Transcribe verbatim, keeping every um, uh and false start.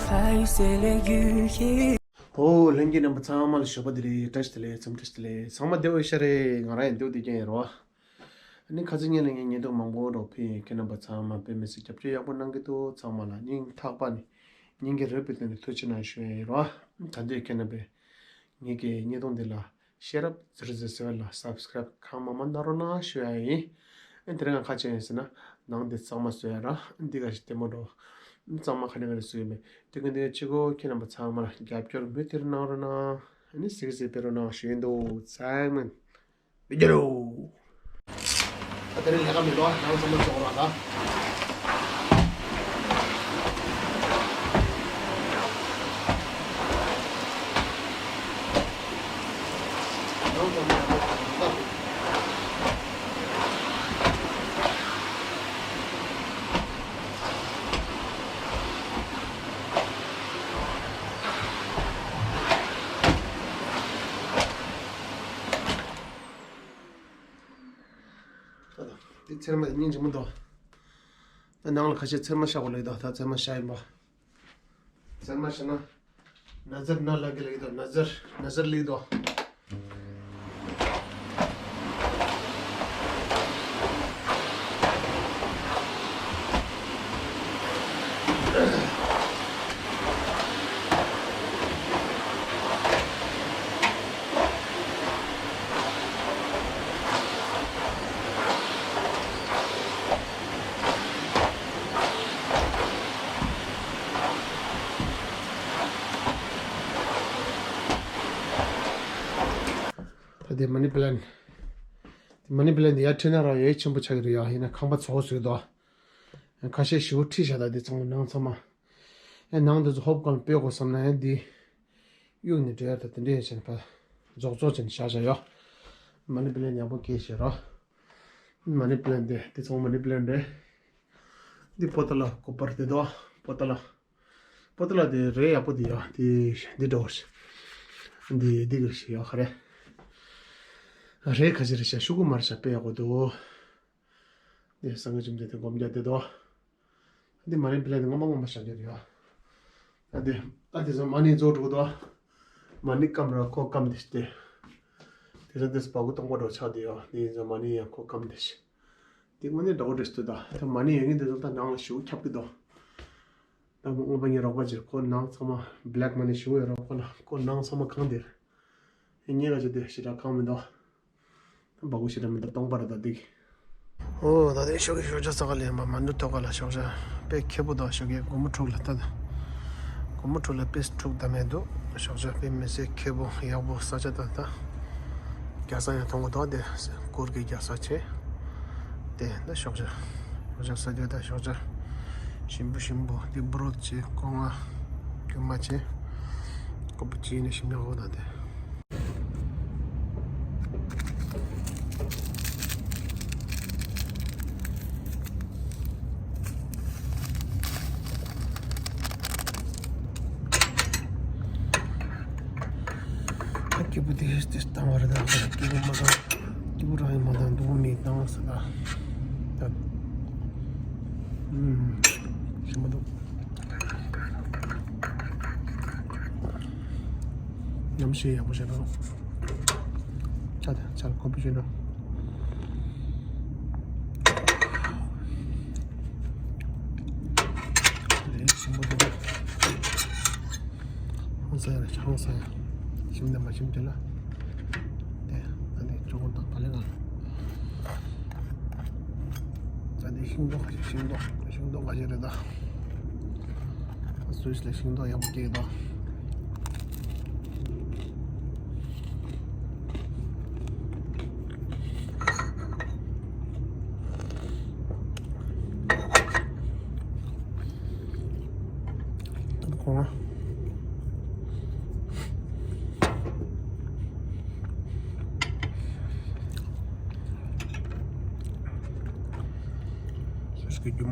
ཨོ་ལྷན་རྒྱས་རྣམ་པ་ཚང་མ་ལ་ཞོགས་པ་བདེ་ལེགས། བཀྲ་ཤིས་བདེ་ལེགས། འཚམས་འདྲི་བདེ་ལེགས། ཚང་མ་བདེ་པོ་ཡོད་ཤག་རེད། ང་རང་ཡང་བདེ་པོ་བདེ་རྐྱང་ཡིན་རོ། ཨ་ནི་ཁ་སང་ཉིན་ལ་ངས་བརྙན་ཐུང་མང་པོ་རོགས་ཕུལ་ཡིན། ཁྱེད་རྣམ་པ་ཚང་མ་དཔེ་མི་སྲིད་རྒྱབ་སྐྱོར་ཡག་པོ་གནང་གི་འདུག་ཚང་མ་ལ་སྙིང་ཐག་པ་ནས་སྙིང་གི་རུས་པའི་གཏིང་ནས་ཐུགས་རྗེ་གནང་ཞུ་ཡ་ཡིན་རོ། ད་དུང་ཁྱེད་རྣམ་པས་ངེད་ཀྱི་བརྙན་ཐུང་འདི་ལ་ཤེར་ཨབ་ཟེར་ཟེར་ཟེར་བ་ལ་སབ་སི་ཀ་རབ་གང་མང་མང་གནང་རོགས་གནང་ཞུ་ཡ་ཡིན། ཨ་དེ་རིང་ང་ཁ་ཆེ་ཡིན་ཟེར་ན་ནང་འདི་གཙང་མ་བཟོ་ཡ་ར། འདི་ག་ཞིག་ལྟད་མོ་འགྲོ། གཙང་མ་ག་ནས་ག་ནས་བཟོ་ཡི་མེད། དེ་ག་འདི་ག་ཅི་གོ་ཁྱེད་རྣམ་པ་ཚང་མ་ལ་རྒྱབ་སྐྱོར་མུ་མཐུད་གནང་རོགས་གནང་། ཨ་ནི་གཟིགས་གཟིགས་སྤེལ་རོགས་གནང་ཞུ་ཡིན་འདུག་ཚང་མ། བི་ཌི་ཡོ། ད་དེ་རིང་ལས་ཀ་མི་འདུག་ནང་ཚང་མ་ཚོགས་རོགས་ལ། ནང་ཚང་མ་ཚོགས་རོགས་ལ། ད་ད། དེ་ཚེར་མ་དེ་སྙིང་རྗེ་མོ་འདུག་ད་ནང་ལ་ཁ་ཤས་ཚེར་མ་བཞག་དགོས་ལེགས་འདུག་ད་ཚེར་མ་བཞག་ཡིན་པ། ཚེར་མ་བཞག་ན། ནཛར་ན་ལ་གི་ལེགས་འདུག་ནཛར་ནཛར་ལེགས་འདུག་ད་དེ་མ་ནི་པི་ལན། དེ་མ་ནི་པི་ལན་དེ་ཡར་ཁྲིད་ན་རང་ཡོད་ཆེན་པོ་ཆགས་ཀྱི་རེད་ཡ། ཡིན་ན་ཁང་པ་ཚོགས་བཟོས་འདུག་ཁ་ཤས་ཞེ་པོ་ཁྲིད་བཞག་ད་དེ་ཚང་མ་ནང་ཚང་མ། ཨེ་ནང་དུ་ཧོབ་གང་སྤོས་དགོས་བསམ་ན་ཨེ་འདི། གཡུག་ནས་འགྲོ་ཡ་ད་དེ་འདྲས་བྱས་ནས་ཕར་རྫོགས་རྫོགས་བྱས་ནས་བཞག་བཞག་ཡོད། མ་ནི་པི་ལན་ཡག་པོ་སྐྱེས་བཞག་རོགས། མ་ནི་པི་ལན་དེ་དེ་ཚང་མ་ནི་པི་ལན་རེད། འདི་པོ་ཏ་ལ་ཀོ་པར་དེ་དོ་པོ་ཏ་ལ། པོ་ཏ་ལ་དེ་རེད་ཡག་པོ་དེ་ཡོད་དེ་འདི་འདྲ་བོ་ཞིག་འདི་འདི་གི་ཞིག་ཡོད་ཁ་རེད། རེད་ཁ་ཅིག་རེད་ཤག་ཤུ་གུ་མར་ཤག་དཔེ་ཡག་པོ་འདུག་འདི་སངས་རྒྱས་བཅོམ་ལྡན་འདས་སྒོམ་རྒྱག་དེ་དོ། འདི་མ་ནི་པི་ལན་དེ་ངོ་མ་ངོ་མ་ཤག་རྒྱག་དེ་ཡོད། ཨ་དེ་ཨ་དེ་ཚོ་མ་ནི་རྫོགས་འགྲོ་གི་འདུག་མ་ནི་སྐམ་ར་ཁོ་སྐམ་དེ་ཤི་དེ། དེ་ཚོ་དེ་སུ་བ་གུ་སྟོང་པ་འགྲོ་ཆགས་དེ་ཡོད། དེ་ཡིན་ཚོ་མ་ནི་ཡང་ཁོ་སྐམ་དེ་ཤི། དེ་དངོས་གནས་འདྲ་བོ་འདྲ་ཞིག་འདུག་ད་ད་མ་ནི་ཡོད་ངེས་དེ་ཚོ་ད་ནང་ལ་ཞུ་ཁྱབ་ཀྱི་འདུག་ད་མོ་སྔོན་པ་ངའི་རོགས་པ་ཅིག་ཁོ་ནང་ཚང་མ་བི་ལེག་མ་ནི་ཞུ་ཡོད་རོགས་ཁོ་ལ་ཁོ་ནང་ཚང་མ་གང་དེ་རེད། ངས་ག་ཅི་དེ་ཞེ་དྲག་གང་མི་འདུག་ད་བ་གུ་ཞེ་དྲག་མི་འདུག་སྟོང་པ་རེད་ད་འདི། ཨོ་ད་དེ་ཞོགས་ཀྱི་ཞོགས་ཇ་ས་ག་ལེན་པ་མ་འདུག་ཐོག་ཁ་ལ་ཞོགས་ཇ་དཔེ་ཁེ་པོ་དང་ཞོགས་ཀྱི་སྒོར་མོ་དྲུག་ལ་ལྟ་དང་། སྒོར་མོ་དྲུག་ལ་པིས་དྲུག་ད་མེད་འདུག་ཞོགས་ཇ་དཔེ་མི་སྲིད་ཁེ་པོ་ཡག་པོ་ས་ཆ་ད་ད། རྒྱ་ས་ཡང་མཐོང་གི་འདུག་དེ་གུར་གྱི་རྒྱ་ས་ཆེ། དེ་ད་ཞོགས་ཇ། ཞོགས་ཇ་ས་དེ་ད་ཞོགས་ཇ། ཞིམ་པོ་ཞིམ་པོ་དེ་བུ་རོད་ཆེ་ཀོང་ང་། རྒྱུ་མ་ཆེ། ཀོ་པ་ཅི་ནས་ཞིམ་ཡག་པོ་ད་དེ། ཨ་སྐྱིད་པོ་དེ་དེ་བཏང་བ་རེད་ད། སྐྱིད་པོ་མ་བཏང་། སྐྱིད་པོ་རང་ཡིན་མ་བཏང་འདུག་མི་བཏང་ཟེར་ད། ད། ཨུམ། ཞིམ་པོ་འདུག་ཉམས་ཞིབ་ཡག་པོ་བྱས་རོགས། ཆ་དང་ཆ་ལ་ཀོ་པི་བྱས་ན། རེད་ཞིམ་པོ་འདུག་ཧང་སང་ཡ་རེད་ཧང་སང་ཡ། ཞིམ་དང་མ་ཞིམ་དེ་ལ། དེ་ད་ནི་ཅོག་དང་ད་ལེ་ག་ད་ནི་ཤིང་ཏོག་ཤིང་ཏོག་ཤིང་ཏོག་ག་ཞིག་རེད་ད། སུད་སི་ལ་ཤིང་ཏོག་ཡག་པོ་སྐྱེས་ད། ཁོང་སུད་སི་གི་རྒྱུ་མ།